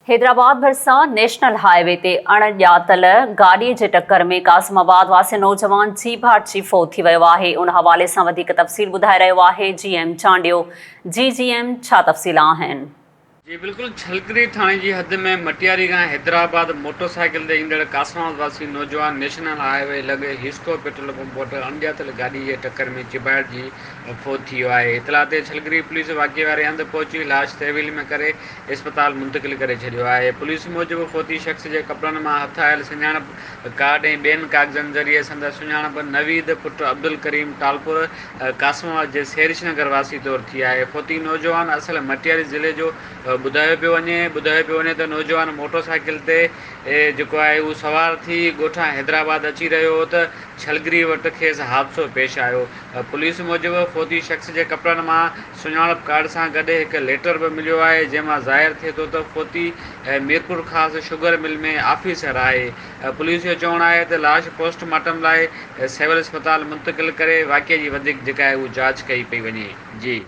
حيدرآباد ڀرسان national high V تي اڻ ڄاتل گاڏي جي ٽڪر ۾ قاسم آباد واسي نوجوان چيڀاٽجي فوت ٿي ويو آهي ان حوالي سان وڌيڪ تفصيل ٻڌائي رهيو آهي جي ايم چانڊيو جي جي ايم ڇا تفصيل آهن. جي بلڪل ڇلڪري ٿاڻي جي حد ۾ مٽياري کان حيدرآباد موٽر سائيڪل تي ايندڙ قاسم آباد واسي نوجوان نيشنل هاء وي لڳ حيسڪو پيٽرول پمپ وٽ اڻڄاتل گاڏي جي ٽڪر ۾ چيڀاٽجي فوت ٿي ويو آهي. اطلاع تي ڇلگري پوليس واقعي واري هنڌ پهچي لاش تحويل ۾ ڪري اسپتال منتقل ڪري ڇڏيو آهي. پوليس موجب فوتي شخص جي ڪپڙن مان هٿ آيل سڃاڻپ ڪارڊ ۽ ٻين ڪاغذن ذريعي سندس سڃاڻپ نويد پٽ عبدالڪريم ٽالپر قاسم آباد جي سيرش نگر واسي طور ٿي آهي. فوتي نوجوان اصل مٽياري ضلعي جو ٻڌايو پيو وڃي. ٻڌايو پيو وڃي ته نوجوان موٽر سائيڪل تي جيڪو آهي اهو سوار ٿي ڳوٺان حيدرآباد اچي رهيو هو ته ڇلگري وٽ کيس حادثو پيش آيو. پوليس موجب فوتي شخص جي ڪپڙن مان سڃاڻپ ڪارڊ سان گڏ هڪ ليٽر به مليو آهي جنهن مان ظاهر ٿئي ٿو ته فوتي ميرپورخاص شگر مل ۾ آفيسر آهي. پوليس جو چوڻ آهي ته لاش پوسٽ مارٽم لاء سول اسپتال منتقل ڪري واقعي جي وڌيڪ جيڪا آهي اهو جاچ ڪئي پئي وڃي. جي.